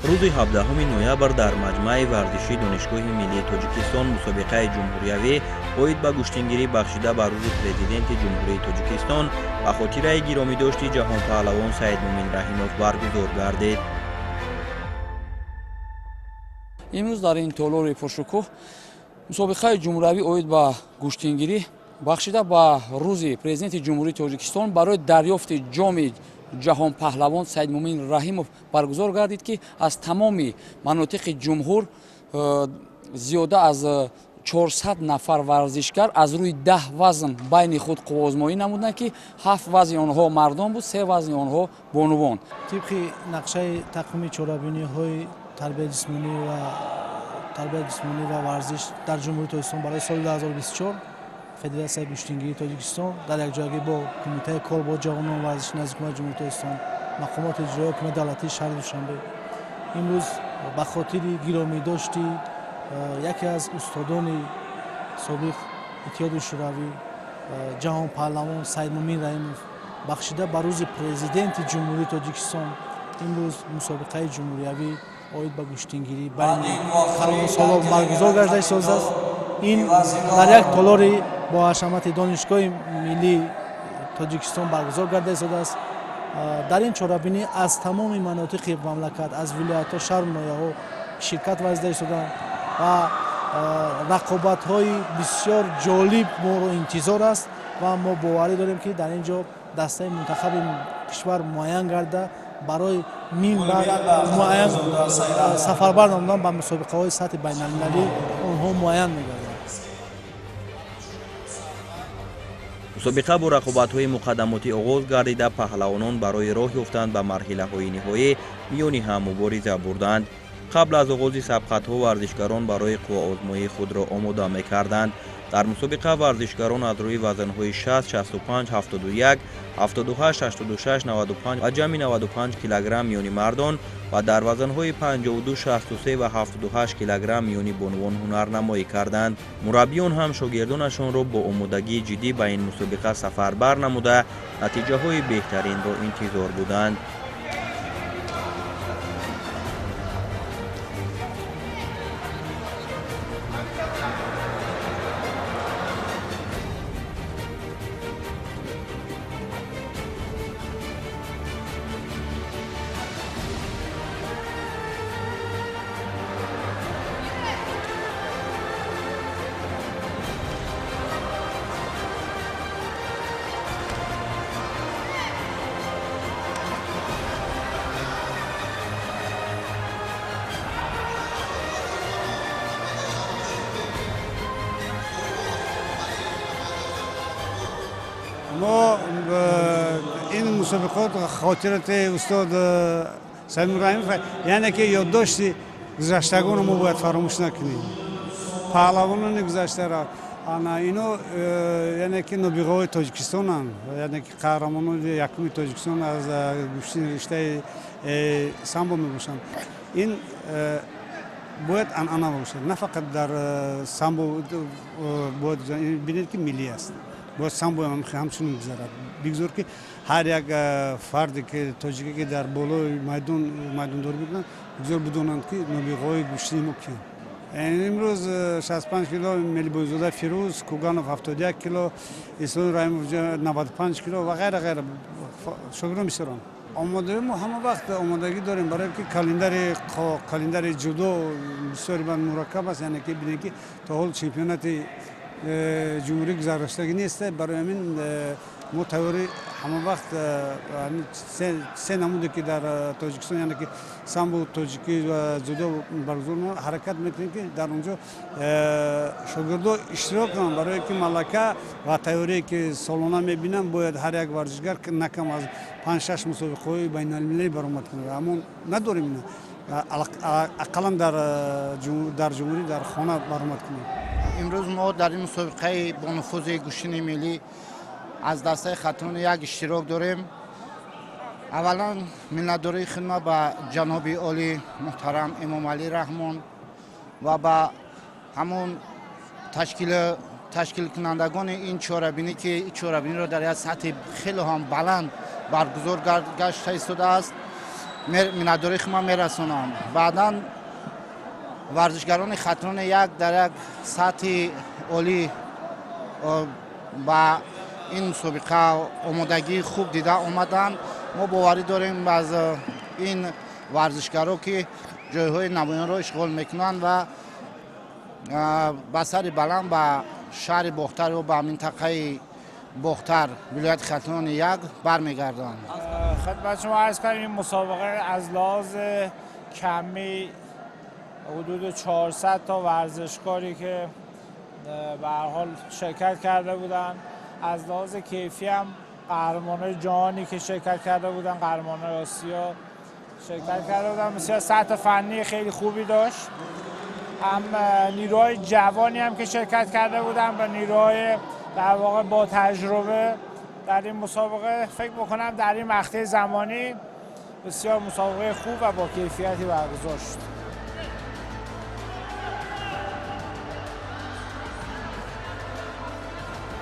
Рӯзи 17 ноябр дар маҷмааи варзишии Донишгоҳи миллии Тоҷикистон мусобиқаи ҷумҳуриявӣ оид ба гӯштингирӣ бахшида ба рӯзи Президенти Ҷумҳурии Тоҷикистон ба хотираи гиромидошти ҷаҳонпаҳлавон Саидмумин Раҳимов баргузор гардид. Имрӯз дар ин толори пуршукӯҳ мусобиқаи ҷумҳуриявӣ оид ба гӯштингирӣ бахшида ба рӯзи Президенти Ҷумҳурии Тоҷикистон барои дарёфти ҷоми ҷаҳонпаҳлавон Саидмумин Раҳимов баргузор гардид, ки аз тамоми манотиқи ҷумҳур зиёда аз 400 нафар варзишгар аз рӯи 10 вазн байни худ қувваозмоӣ намуданд, ки 7 вазни онҳо мардон буд, 3 вазни онҳо бонувон. Тибқи нақшаи тақвими чорабиниҳои тарбияи ҷисмонӣ ва варзиш дар Ҷумҳурии Тоҷикистон барои соли 2024 Федератсияи гӯштингирии Тоҷикистон дар якҷоягӣ бо Кумитаи кор бо ҷавонон ва варзиши назди Ҳукумати Ҷумҳурии Тоҷикистон, мақомоти иҷроияи ҳукумати давлатии шаҳри Душанбе имрӯз ба хотири гиромидошти яке аз устодони собиқ Иттиҳоди Шӯравӣ ҷаҳонпаҳлавон Саидмумин Раҳимов бахшида ба рӯзи Президенти Ҷумҳурии Тоҷикистон имрӯз мусобиқаи ҷумҳуриявӣ оид ба гӯштингирӣ байни калонсолон баргузор гардида истодааст. Ин дар як толори бо ҳашамати Донишгоҳи миллии Тоҷикистон баргузор гардида истодааст. Дар ин чорабинӣ аз тамоми манотиқи мамлакат, аз вилоятҳо, шаҳру ноҳияҳо ширкат варзида истодаанд ва рақобатҳои бисёр ҷолиб моро интизор аст ва мо боварӣ дорем, ки дар ин ҷо дастаи мунтахаби кишвар муайян гарда барои минбаъд муайян сафарбар намудан ба мусобиқаҳои сатҳи байналмилалӣ онҳо муайян мегарданд. Мусобиқа бо рақобатҳои муқаддамотӣ оғоз гардида, паҳлавонон барои роҳ ёфтан ба марҳилаҳои ниҳоӣ миёни ҳам мубориза бурданд. Қабл аз оғози сабқатҳо варзишгарон барои қувваозмоии худро омода мекарданд. Дар мусобиқа варзишгарон аз рӯи вазнҳои 60, 65, 71, 78, 86, 95 ва ҷамъи 95 килограмм миёни мардон ва дар вазнҳои 52, 63 ва 78 килограмм миёни бонувон ҳунарнамоӣ карданд. Мураббиён ҳам шогирдонашонро бо омодагии ҷиддӣ ба ин мусобиқа сафарбар намуда, натиҷаҳои беҳтаринро интизор буданд. Мо ин мусобиқот хотирати устод Саидмумин Раҳимов, яъне ки ёддошти гузаштагонро мо бояд фаромӯш накунем. Паҳлавонони гузаштаро ана ино, яъне ки нобиғаҳои Тоҷикистонанд, яъне ки қаҳрамонони якуми Тоҷикистон аз гӯштини риштаи самбо мебошанд. Ин бояд анъана бошад, на фақат дар самбо бояд бинед, ки миллӣ аст, бояд самбо ҳамчунин гузарад. Бигзор, ки ҳар як фарде ки тоҷике, ки дар болои майдон майдондорӣ мекунанд, бигзор бидонанд, ки нобиғаҳои гӯштини мо киянд. Имрӯз 65 кило Мелибойзода Фирӯз, Куганов 71 кило, Ислом Раҳимов 95 кило ва ғайра ғайра, шогирдон бисёранд. Омодаи мо ҳама вақт омодагӣ дорем, барое ки календари ҷудо бисёри бад мураккаб аст, яъне ки бинед, ки то ҳол чемпионати ҷумҳурӣ гузароштагӣ нест. Барои ҳамин мо тайёри ҳама вақт се намуде, ки дар Тоҷикистон, яъне ки самбо, тоҷикӣ ва ҷудо баргузор, ҳаракат мекунем, ки дар он ҷо шогирдо иштирок кунанд, барое ки малака ва тайёрие, ки солона мебинам, бояд ҳар як варзишгар на кам аз панҷ шаш мусобиқаҳои байналмилалӣ баромад кунад. Аммо надорем ина, ақаллан дар ҷумҳурӣ, дар хона баромад кунем. Имрӯз мо дар ин мусобиқаи бонуфузи гӯштини миллӣ аз дастаи Хатлони як иштирок дорем. Аввалан миннатдории хидмат ба ҷаноби олӣ муҳтарам Эмомалӣ Раҳмон ва ба ҳамон ташкилкунандагони ин чорабинӣ, ки чорабиниро дар як сатҳи хеле ҳам баланд баргузор гашта истодааст. миннатдории худро мерасонам. Баъдан варзишгарони Хатлони як дар як сатҳи олӣ ба ин мусобиқа омодагии хуб дида омаданд. Мо боварӣ дорем аз ин варзишгаро, ки ҷойҳои намоёнро ишғол мекунанд ва ба сари баланд ба шаҳри Бохтар ё ба минтақаи Бохтар, вилояти Хатлони як бармегарданд. خدمت شما عرض کنم این مسابقه از لحاظ کمی حدود 400 تا ورزشکاری که به هر حال شرکت کرده بودن، از لحاظ کیفی هم قهرمانای جهانی که شرکت کرده بودن، قهرمانای آسیا شرکت کرده بودن، بسیار سطح فنی خیلی خوبی داشت. هم نیروهای جوانی هم که شرکت کرده بودن و نیروهای در واقع با تجربه در این مسابقه، فکر بکنم در این مقطع زمانی بسیار مسابقه خوب و با کیفیتی برگزار شد.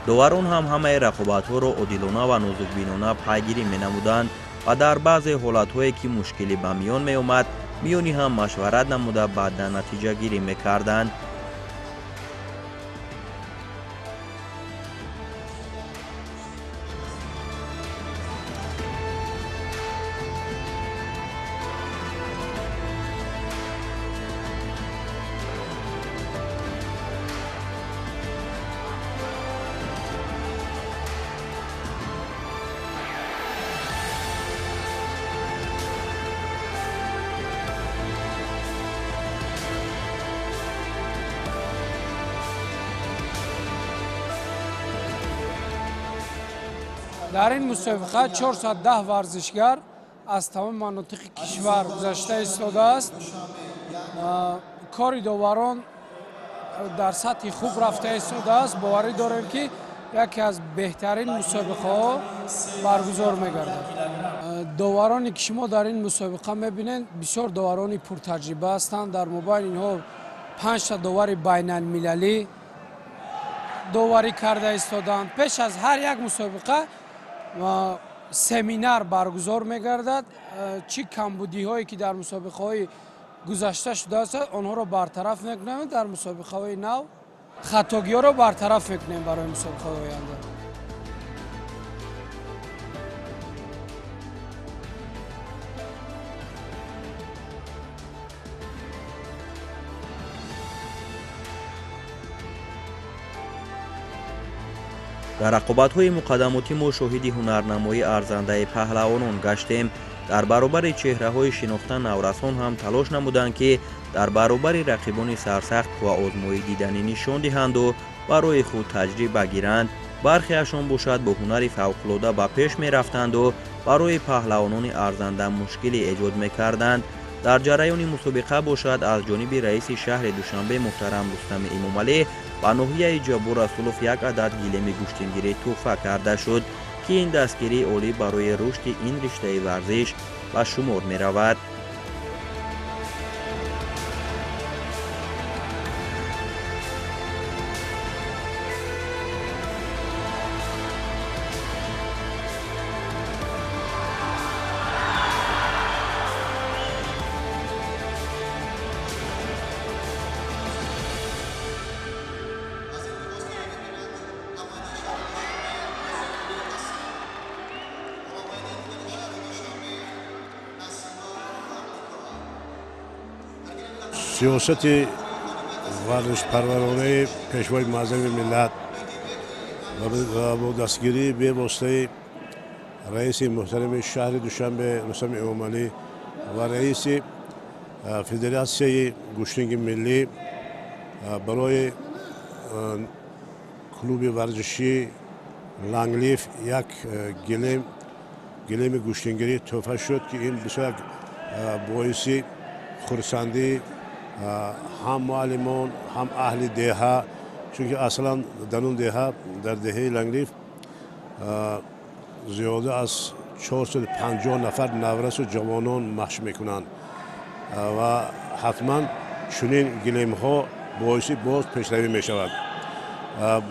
Доварон ҳам ҳамаи рақобатҳоро одилона ва нозукбинона пайгирӣ менамуданд ва дар баъзе ҳолатҳое, ки мушкилӣ ба миён меомад, миёни ҳам машварат намуда баъдан натиҷагирӣ мекарданд. Дар ин мусобиқа 410 варзишгар аз тамоми манотиқи кишвар гузашта истодааст. Кори доварон дар сатҳи хуб рафта истодааст. Боварӣ дорем, ки яке аз беҳтарин мусобиқаҳо баргузор мегардад. Довароне, ки шумо дар ин мусобиқа мебинед, бисёр доварони пуртаҷриба ҳастанд. Дар мобайни инҳо панҷта довари байналмилалӣ доварӣ карда истоданд. Пеш аз ҳар як мусобиқа семинар баргузор мегардад. Чӣ камбудиҳое, ки дар мусобиқаҳои гузашта шудааст, онҳоро бартараф мекунем. Дар мусобиқаҳои нав хатогиҳоро бартараф мекунем барои мусобиқаҳои оянда. Дар рақобатҳои муқаддамотӣ мо шоҳиди ҳунарнамоии арзандаи паҳлавонон гаштем. Дар баробари чеҳраҳои шинохта наврасон ҳам талош намуданд, ки дар баробари рақибони сарсахт қувваозмоӣ диданӣ нишон диҳанду барои худ таҷриба гиранд. Бархеашон бошад, бо ҳунари фавқулода ба пеш мерафтанду барои паҳлавонони арзанда мушкилӣ эҷод мекарданд. Дар ҷараёни мусобиқа бошад, аз ҷониби раиси шаҳри Душанбе муҳтарам Рустами Эмомалӣ ба ноҳияи Ҷаббор Расулов як адад гилеми гӯштингирӣ тӯҳфа карда шуд, ки ин дастгирии олӣ барои рушди ин риштаи варзиш ба шумор меравад. Сиёсати варзишпарваронаи Пешвои муаззами миллат ва бо дастгирии бевоситаи раиси муҳтарами шаҳри Душанбе Рустами Эмомалӣ ва раиси Федератсияи гӯштинги миллӣ барои клуби варзишии Ланглиф як гилеми гӯштингирӣ тӯҳфа шуд, ки ин бисёр як боиси хурсандӣ ҳам муаллимон, ҳам аҳли деҳа, чунки аслан дар он деҳа, дар деҳаи Ланглиф, зиёда аз 450 нафар наврасу ҷавонон машқ мекунанд ва ҳатман чунин гилемҳо боиси боз пешравӣ мешавад.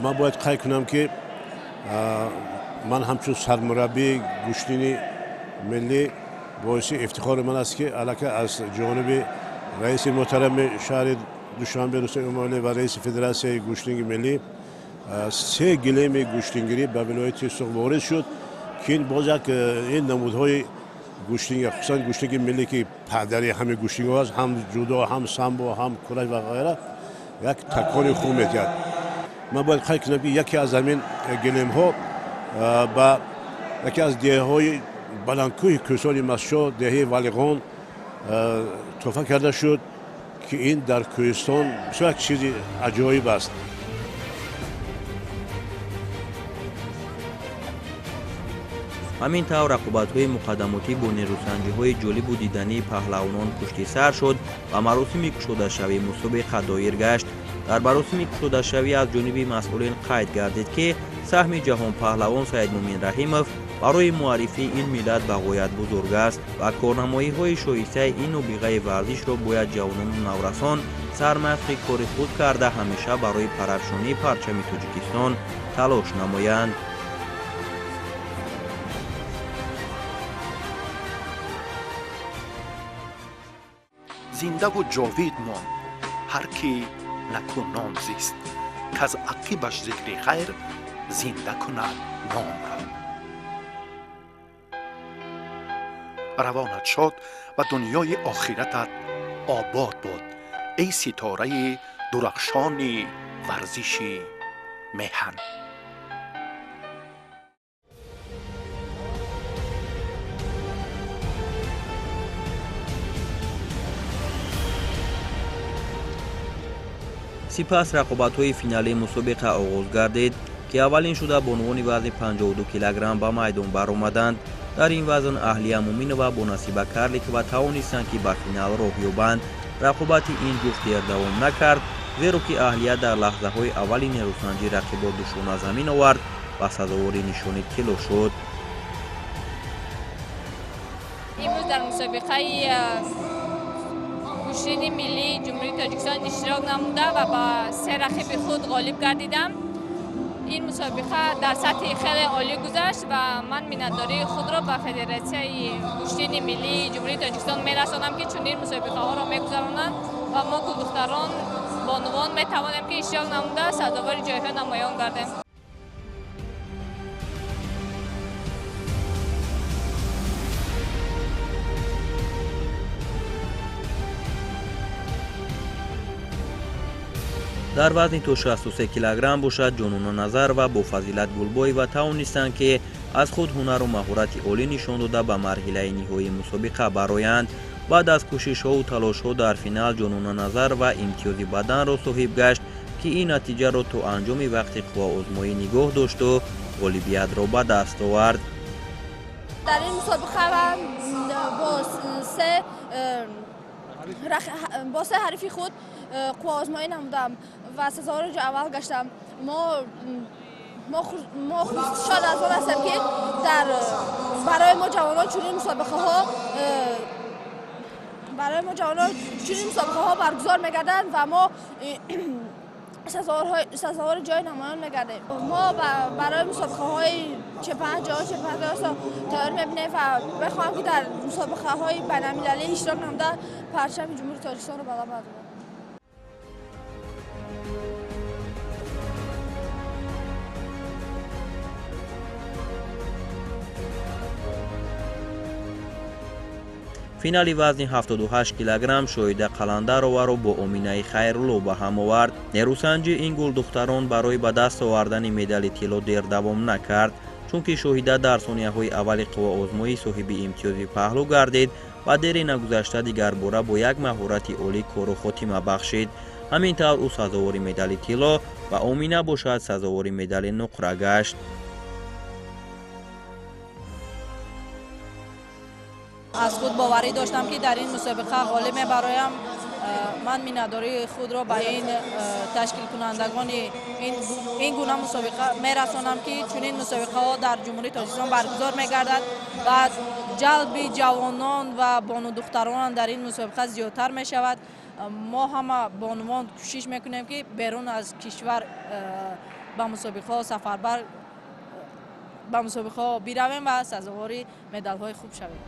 Ман бояд қайд кунам, ки ман ҳамчун сармураббии гӯштини миллӣ Боиси ифтихори ман аст, ки аллакай аз ҷониби раиси муҳтарами шаҳри Душанбе Рустам Эмомалӣ ва раиси Федератсияи гӯштинги миллӣ се гилеми гӯштингирӣ ба вилояти Суғд ворид шуд, ки ин боз як ин намудҳои гӯштинг, хусусан гӯштинги миллӣ, ки падари ҳамаи гӯштингҳо аст, ҳам ҷудо, ҳам самбо, ҳам кураш ва ғайра, як такони хуб медиҳад. Ман бояд қайд кунам, ки яке аз ҳамин гилемҳо ба яке аз деҳаҳои баландкӯҳи кӯҳистони Мастчоҳ, деҳаи Валиғон, туҳфа карда шуд, ки ин дар кӯҳистон бисёр як чизи аҷоиб аст. Ҳамин тавр рақобатҳои муқаддамотӣ бо нерӯсанҷиҳои ҷолибу дидании паҳлавонон пушти сар шуд ва маросими кушодашавии мусобиқа доир гашт. Дар маросими кушодашавӣ аз ҷониби масъулин қайд гардид, ки саҳми ҷаҳонпаҳлавон Саидмумин Раҳимов барои муаррифии ин миллат ба ғоят бузург аст ва корнамоиҳои шоистаи ин нобиғаи варзишро бояд ҷавонону наврасон сармашқи кори худ карда, ҳамеша барои парафшонии парчами Тоҷикистон талош намоянд. Зиндаву ҷовид монд ҳар ки наку ном зист, каз ақибаш зикри хайр зинда кунад номро. Равонат шод ва дунёи охиратат обод буд, эй ситораи дурахшони варзиши меҳан. Сипас рақобатҳои финалии мусобиқа оғоз гардид, ки аввалин шуда бонувони вазни 52 килограмм ба майдон баромаданд. Дар ин вазн Аҳлия Муминова бо Насиба Карликова тавонистанд, ки ба финал роҳ ёбанд. Рақобати ин ҷуфт дер давом накард, зеро ки Аҳлия дар лаҳзаҳои аввали нерӯсанҷӣ рақибро душона замин овард ва сазовори нишони тилло шуд. Имрӯз дар мусобиқаи гӯштини миллии Ҷумҳурии Тоҷикистон иштирок намуда ва ба се рақиби худ ғолиб гардидам. Ин мусобиқа дар сатҳи хеле олӣ гузашт ва ман миннатдории худро ба Федератсияи гӯштини миллии Ҷумҳурии Тоҷикистон мерасонам, ки чунин мусобиқаҳоро мегузаронанд ва мо гулдухтарон, бонувон метавонем, ки иштирок намуда сазовори ҷойҳо намоён гардем. Дар вазни то 63 килограмм бошад, Ҷонуна Назарова бо Фазилат Гулбоева тавонистанд, ки аз худ ҳунару маҳорати олӣ нишон дода ба марҳилаи ниҳоии мусобиқа бароянд. Баъд аз кӯшишҳову талошҳо дар финал Ҷонуна Назарова имтиёзи баданро соҳиб гашт, ки ин натиҷаро то анҷоми вақти қувваозмоӣ нигоҳ дошту ғолибиятро ба даст овард. Дар ин мусобиқа бо се ҳарифи худ қувваозмоӣ намудам ва сазовори ҷои аввал гаштам. Мо шод аз он ҳастем, ки барои мо ҷавонон чунин мусобиқаҳо баргузор мегарданд ва мо сазовори ҷои намоён мегардем. Мо барои мусобиқаҳои чемпионати ҷаҳон, чемпионати Осиё тайёр мебинем ва мехоҳам, ки дар мусобиқаҳои байналмилалӣ иштирок намуда парчами Ҷумҳурии Тоҷикистонро баланд бардорам. Финали вазни 78 килограмм Шоҳида Қаландароваро бо Оминаи Хайрулло ба ҳам овард. Нерӯсанҷи ин гулдухтарон барои ба даст овардани медали тилло дер давом накард, чунки Шоҳида дар сонияҳои аввали қувваозмоӣ соҳиби имтиёзи паҳлӯ гардид ва дери нагузашта дигарбора бо як маҳорати олӣ кору хотима бахшид. Ҳамин тавр ӯ сазовори медали тилло ва Омина бошад сазовори медали нуқра гашт. Аз худ боварӣ доштам, ки дар ин мусобиқа ғолиб мебароям. Ман миннатдории худро ба ин ташкилкунандагони ин гуна мусобиқа мерасонам, ки чунин мусобиқаҳо дар Ҷумҳурии Тоҷикистон баргузор мегардад ва ҷалби ҷавонон ва бонудухтарон дар ин мусобиқа зиёдтар мешавад. Мо ҳама бонувон кӯшиш мекунем, ки берун аз кишвар ба мусобиқаҳо сафарбар ба мусобиқаҳо биравем ва сазовори медалҳои хуб шавем.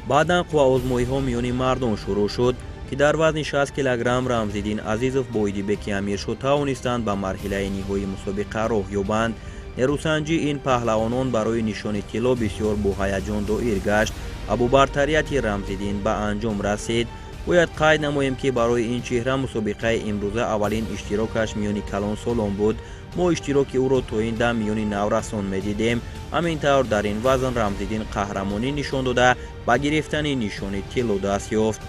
Баъдан қувваозмоиҳо миёни мардон шурӯъ шуд, ки дар вазни 60 килограмм Рамзиддин Азизов бо Идибеки Амиршо тавонистанд ба марҳилаи ниҳоии мусобиқа роҳ ёбанд. Нерӯсанҷии ин паҳлавонон барои нишони тилло бисёр боҳаяҷон доир гашт ва бо бартарияти Рамзиддин ба анҷом расид. Бояд қайд намоем, ки барои ин чеҳра мусобиқаи имрӯза аввалин иштирокаш миёни калонсолон буд. Мо иштироки ӯро то ин дам миёни наврасон медидем. Ҳамин тавр дар ин вазн Рамзиддин қаҳрамонӣ нишон дода, ба гирифтани нишони тилло даст ёфт.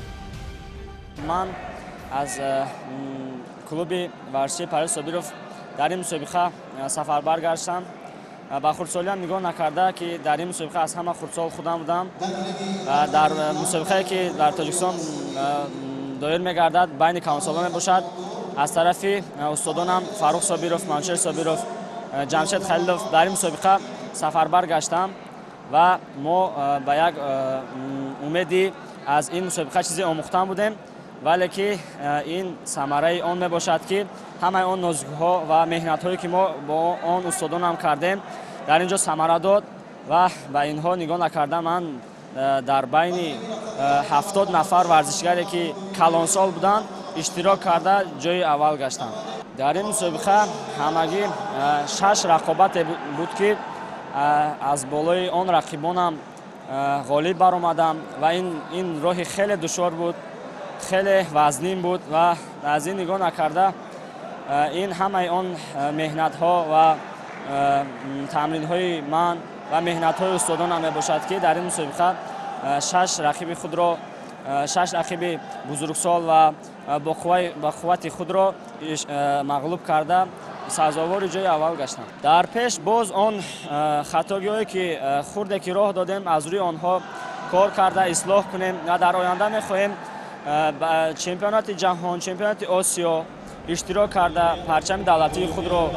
Ман аз клуби варзишии Парвиз Собиров дар ин мусобиқа сафарбар гаштам. Ба хурдсолиам нигоҳ накарда, ки дар ин мусобиқа аз ҳама хурдсол худам будам. Дар мусобиқае ки дар Тоҷикистон доир мегардад, байни калонсолон мебошад. Аз тарафи устодонам Фаррух Собиров, Манучер Собиров, Ҷамшед Халилов дар ин мусобиқа сафарбар гаштам ва мо ба як умеди аз ин мусобиқа чизе омӯхтан будем, вале ки ин самараи он мебошад, ки ҳамаи он нозукиҳо ва меҳнатҳое ки мо бо он устодонам кардем, дар ин ҷо самара дод ва ба инҳо нигоҳ накарда ман дар байни 70 нафар варзишгаре ки калонсол буданд иштирок карда ҷои аввал гаштам. Дар ин мусобиқа ҳамагӣ 6 рақобате буд, ки аз болои он рақибонам ғолиб баромадам ва ин роҳи хеле душвор буд, хеле вазнин буд ва аз ин нигоҳ накарда ин ҳамаи он меҳнатҳо ва тамринҳои ман ва меҳнатҳои устодонам мебошад, ки дар ин мусобиқа 6 рақиби худро, 6 рақиби бузургсол ва бо қуввати худро мағлуб карда сазовори ҷои аввал гаштам. Дар пеш боз он хатогиҳое ки хурде ки роҳ додем, аз рӯи онҳо кор карда ислоҳ кунем ва дар оянда мехоҳем ба чемпионати ҷаҳон, чемпионати Осиё иштирок карда парчами давлатии худро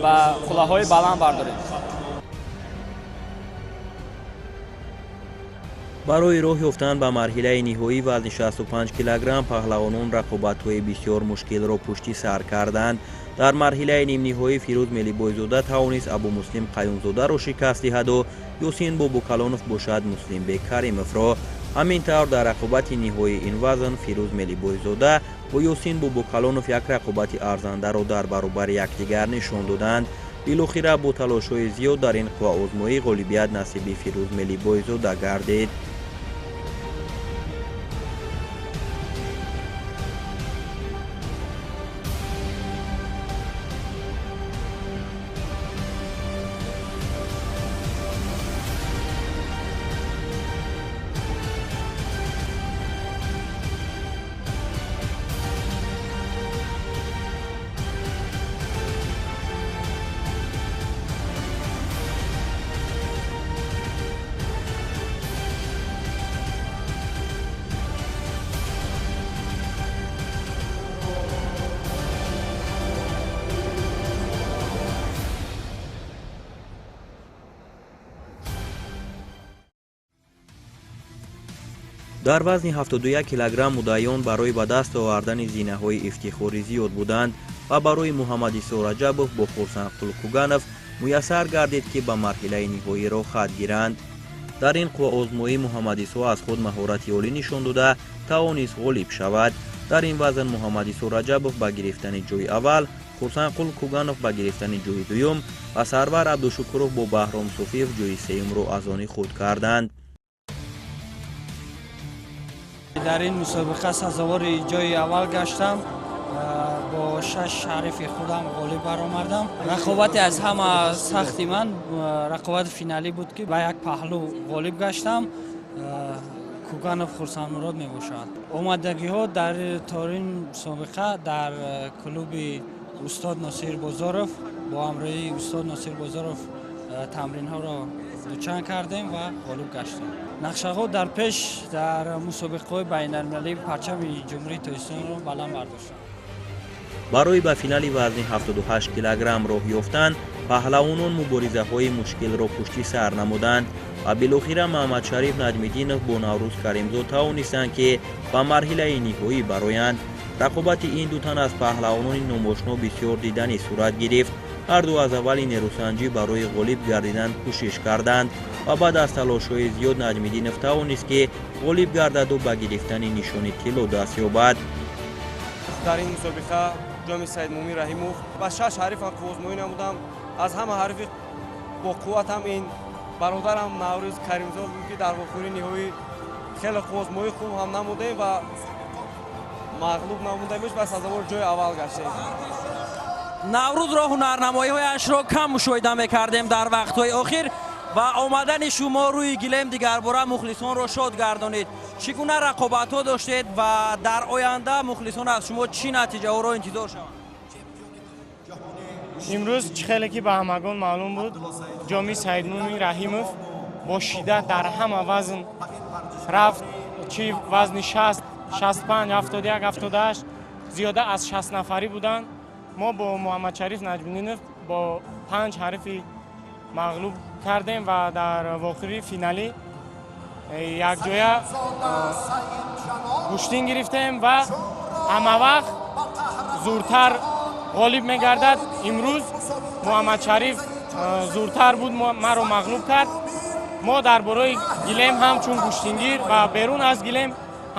ба қуллаҳои баланд бардорем. Барои роҳ ёфтан ба марҳилаи ниҳоӣ вазни 65 килограмм паҳлавонон рақобатҳои бисёр мушкилро пушти сар карданд. Дар марҳилаи нимниҳоӣ Фирӯз Мелибойзода тавонист Абумуслим Қаюмзодаро шикаст диҳаду Юсин Бобукалонов бошад Муслимбек Каримовро. Ҳамин тавр дар рақобати ниҳоии ин вазн Фирӯз Мелибойзода бо Юсин Бобукалонов як рақобати арзандаро дар баробари якдигар нишон доданд. Билохира бо талошҳои зиёд дар ин қувваозмоӣ ғолибият насиби Фирӯз Мелибойзода гардид. Дар вазни 71 килограмм муддаиён барои ба даст овардани зинаҳои ифтихорӣ зиёд буданд ва барои Муҳаммадисо Раҷабов бо Хурсандқул Куганов муяссар гардид, ки ба марҳилаи ниҳоӣ роҳхат гиранд. Дар ин қувваозмоӣ Муҳаммадисо аз худ маҳорати олӣ нишон дода тавонист ғолиб шавад. Дар ин вазн Муҳаммадисо Раҷабов ба гирифтани ҷои аввал, Хурсандқул Куганов ба гирифтани ҷои дуюм ва Сарвар Абдушукуров бо Баҳром Суфиев ҷои сеюмро аз они худ карданд. Дар ин мусобиқа сазовори ҷои аввал гаштам, бо 6 ҳарифи худам ғолиб баромадам. Рақобати аз ҳама сахти ман рақобати финалӣ буд, ки ба як паҳлӯ ғолиб гаштам. Куганов Хурсандмурод мебошад. Омадагиҳо дар торин мусобиқа дар клуби устод Носир Бозоров бо ҳамроҳии устод Носир Бозоров тамринҳоро дучанд кардем ва ғолиб гаштем. Нақшаҳо дар пеш дар мусобиқаҳои байналмилалӣ парчами Ҷумҳурии Тоҷикистонро баланд бардоштанд. Барои ба финали вазни 78 килограмм роҳ ёфтан паҳлавонон муборизаҳои мушкилро пушти сар намуданд ва билохира Маҳаммадшариф Наҷмиддинов бо Наврӯз Каримзод тавонистанд, ки ба марҳилаи ниҳоӣ бароянд. Рақобати ин ду тан аз паҳлавонони номошно бисёр диданӣ сурат гирифт. Ҳар ду аз аввали нерӯсанҷӣ барои ғолиб гардидан кӯшиш карданд. ва баъд аз талошҳои зиёд Наҷмиддинов тавонист, ки ғолиб гардаду ба гирифтани нишони тилло даст ёбад. Дар ин мусобиқа ҷоми Саидмӯмин Раҳимов ба шаш ҳарифам қуввозмоӣ намудам. Аз ҳама ҳарифи бо қувватам ин бародарам Наврӯз Каримзод буд, ки дар вохӯрии ниҳоӣ хеле қуввозмоии хуб ҳам намудем ва мағлуб намудемш ва сазовори ҷои аввал гаштем. Наврӯзро ҳунарнамоиҳояшро кам мушоҳида мекардем дар вақтҳои охир ва омадани шумо рӯи гилем дигарбора мухлисонро шод гардонид. Чӣ гуна рақобатҳо доштед ва дар оянда мухлисон аз шумо чӣ натиҷаҳоро интизор шаванд? Имрӯз чӣ хеле ки ба ҳамагон маълум буд, ҷоми Саидмӯмин Раҳимов бо шиддат дар ҳама вазн рафт, чӣ вазни 60, 65, 71, 78, зиёда аз 60 нафарӣ буданд. Мо бо Муҳаммадшариф Наҷмиддинов бо 5 ҳарифи мағлуб кардем ва дар вохӯрии финалӣ якҷоя гӯштин гирифтем ва ҳамавақт зуртар ғолиб мегардад. Имрӯз Муҳаммадшариф зуртар буд, маро мағлуб кард. Мо дар бораи гилем ҳамчун гӯштингир ва берун аз гилем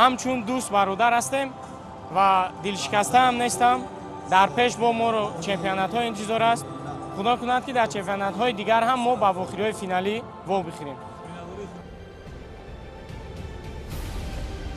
ҳамчун дӯст бародар ҳастем ва дилшикаста ҳам нестам. Дар пеш бо моро чемпионатҳо интизор аст. Худо кунад, ки дар чемпионатҳои дигар ҳам мо ба вохӯриҳои финалӣ вобихӯрем.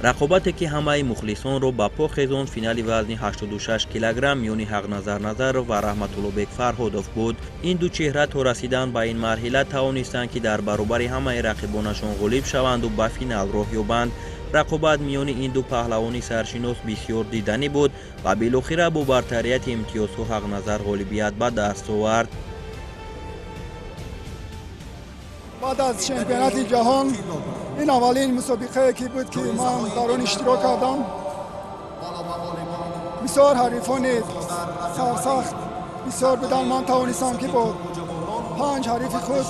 Рақобате ки ҳамаи мухлисонро ба по хезонд, финали вазни 86 килограмм миёни Ҳақназар Назаров ва Раҳматуллобек Фарҳодов буд. Ин ду чеҳра то расидан ба ин марҳила тавонистанд, ки дар баробари ҳамаи рақибонашон ғолиб шаванду ба финал роҳ ёбанд. Рақобат миёни ин ду паҳлавони саршинос бисёр диданӣ буд ва билохира бо бартарияти имтиёзҳо Ҳақназар ғолибият ба даст овард. Баъд аз чемпионати ҷаҳон ин аввалин мусобиқае ки буд, ки ман дар он иштирок кардам. Бисёр ҳарифони сарсахт бисёр буданд. Ман тавонистам, ки бо 5 ҳарифи худ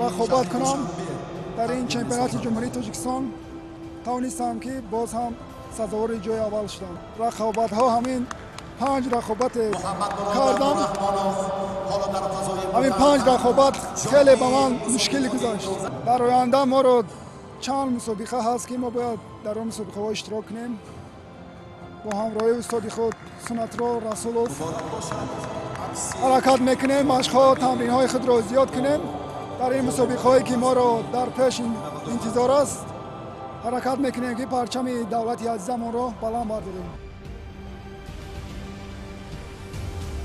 рақобат кунам. Дар ин чемпионати Ҷумҳурии Тоҷикистон тавонистам, ки боз ҳам сазовори ҷои аввал шудам. Рақобатҳо ҳамин 5 рақобате кардам. Ҳамин 5 рақобат хеле ба ман мушкил гузашт. Дар оянда моро чанд мусобиқа ҳаст, ки мо бояд дар он мусобиқаҳо иштирок кунем. Бо ҳамроҳии устоди худ Сунатро Расулов ҳаракат мекунем, машқҳо, тамринҳои худро зиёд кунем. Дар ин мусобиқаҳое ки моро дар пеш интизор аст, ҳаракат мекунем, ки парчами давлати азизамонро баланд бардорем.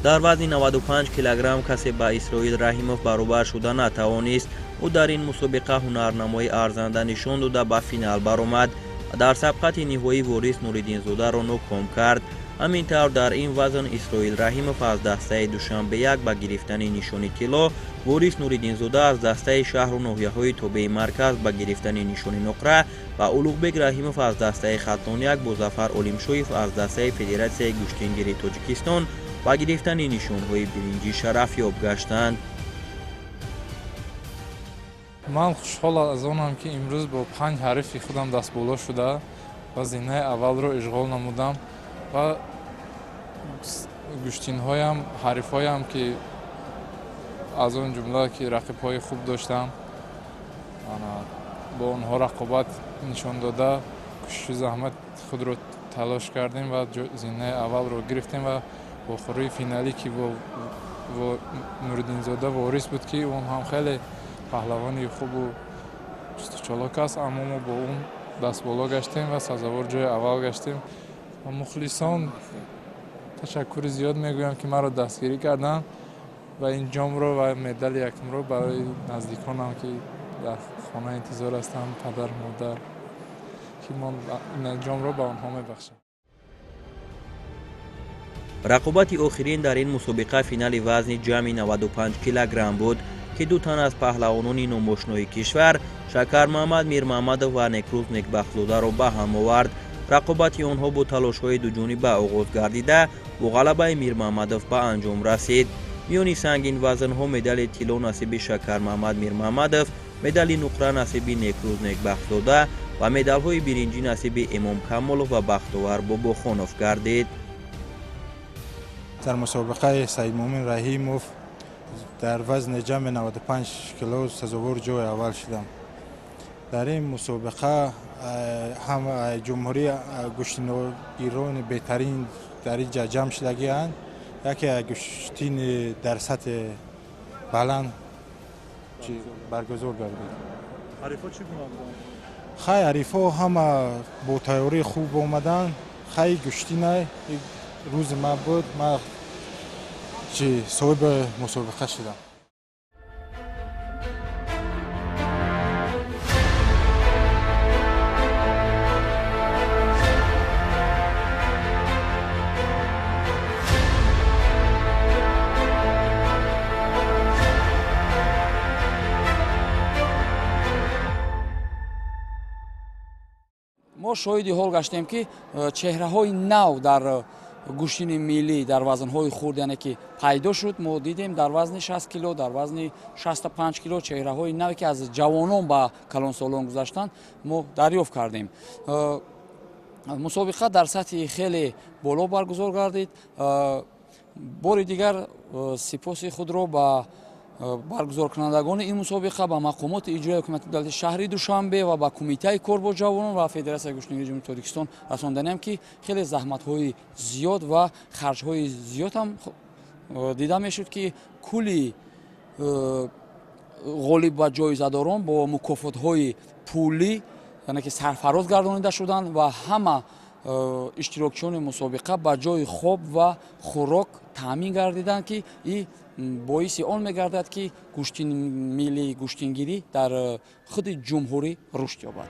Дар вазни 95 килограмм касе ба Исроил Раҳимов баробар шуда натавонист. Ӯ дар ин мусобиқа ҳунарнамои арзанда нишон дода ба финал баромад. Дар сабқати ниҳоӣ Ворис Нуриддинзодаро ноком кард. Ҳамин тавр дар ин вазн Исроил Раҳимов аз дастаи Душанбе 1 ба гирифтани нишони тилло, Ворис Нуриддинзода аз дастаи шаҳру ноҳияҳои тобеи марказ ба гирифтани нишони нуқра ва Улуғбек Раҳимов аз дастаи Хатлон 1 бо Зафар Олимшоев аз дастаи Федератсияи гӯштингирии Тоҷикистон ба гирифтани нишонҳои биринҷӣ шарафёб гаштанд. Ман хушҳол аз онам, ки имрӯз бо 5 ҳарифи худам дастболо шуда ва зинаи аввалро ишғол намудам ва гӯштинҳоям, ҳарифҳоям, ки аз он ҷумла ки рақибҳои хуб доштам, бо онҳо рақобат нишон дода, кӯшишу заҳмат худро талош кардем ва зинаи аввалро гирифтем ва вохӯрии финалӣ, ки бо Нуриддинзода Ворис буд, ки он ҳам хеле паҳлавони хубу чустучолок аст, аммо мо бо он дастболо гаштем ва сазовор ҷои аввал гаштем. Ва мухлисон ташаккури зиёд мегӯям, ки маро дастгирӣ карданд ва ин ҷомро ва медали якумро барои наздиконам, ки дар хона интизор ҳастанд, падар, модар, ки мо ин ҷомро ба онҳо мебахшем. Рақобати охирин дар ин мусобиқа финали вазни ҷамъи 95 килограмм буд, ки ду тан аз паҳлавонони номошнои кишвар Шакармаҳмад Мирмаҳмадов ва Некрӯз Некбахтзодаро ба ҳам овард. Рақобати онҳо бо талошҳои дуҷониба оғоз гардида, бо ғалабаи Мирмаҳмадов ба анҷом расид. Миёни сангинвазнҳо медали тилло насиби Шакармаҳмад Мирмаҳмадов, медали нуқра насиби Некрӯз Некбахтзода ва медалҳои биринҷӣ насиби Эмом Камолов ва Бахтовар Бобохонов гардид. Дар мусобиқаи Саидмӯмин Раҳимов Дар вазни ҷамъи 95 кило сазовор ҷои аввал шудам. Дар ин мусобиқа ҳам ҷумҳурии гӯштингирони беҳтарин дар ин ҷа ҷамъ шудагианд. Яке аз гӯштини дар сатҳи баланд баргузор гардид. Ҳарифҳо чӣ гуна буданд? Хай, ҳарифҳо ҳама бо тайёрии хуб омаданд. Хай, гӯштина рӯзи ман буд, ман чи соҳиби мусобиқа шудам. Мо шоҳиди ҳол гаштем, ки чеҳраҳои нав дар гӯштини миллӣ дар вазнҳои хурд, яъне ки пайдо шуд. Мо дидем дар вазни 60 кило, дар вазни 65 кило чеҳраҳои наве, ки аз ҷавонон ба калонсолон гузаштанд, мо дарёфт кардем. Мусобиқа дар сатҳи хеле боло баргузор гардид. Бори дигар сипоси худро ба баргузоркунандагони ин мусобиқа, ба мақомоти иҷроияи ҳукумати давлати шаҳри Душанбе ва ба Кумитаи кор бо ҷавонон ва Федератсияи гӯштингирии Ҷумҳурии Тоҷикистон расонданиам, ки хеле заҳматҳои зиёд ва харҷҳои зиёд ҳам дида мешуд, ки кулли ғолиб ва ҷоизадорон бо мукофотҳои пулӣ, яъне ки сарфароз гардонида шуданд ва ҳама иштирокчиёни мусобиқа ба ҷои хоб ва хӯрок таъмин гардиданд, ки и боиси он мегардад, ки гӯштини миллии гӯштингирӣ дар худи ҷумҳурӣ рушд ёбад.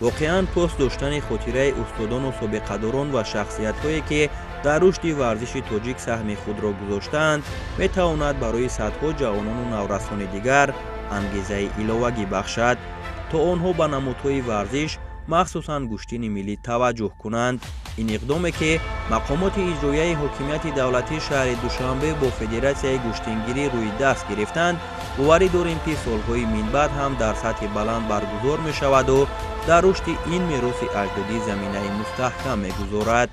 Воқеан, пост доштани хотираи устодону собиқадорон ва шахсиятҳое, ки дар рушди варзиши тоҷик саҳми худро гузоштаанд, метавонад барои садҳо ҷавонону наврасони дигар ангезаи иловагӣ бахшад, то онҳо ба намудҳои варзиш, махсусан гӯштини миллӣ, таваҷҷӯҳ кунанд. Ин иқдоме, ки мақомоти иҷроияи ҳокимияти давлатии шаҳри Душанбе бо Федератсияи гӯштингирӣ рӯи даст гирифтанд, боварӣ дорем, ки солҳои минбаъд ҳам дар сатҳи баланд баргузор мешаваду дар рушди ин мероси аҷдодӣ заминаи мустаҳкам мегузорад.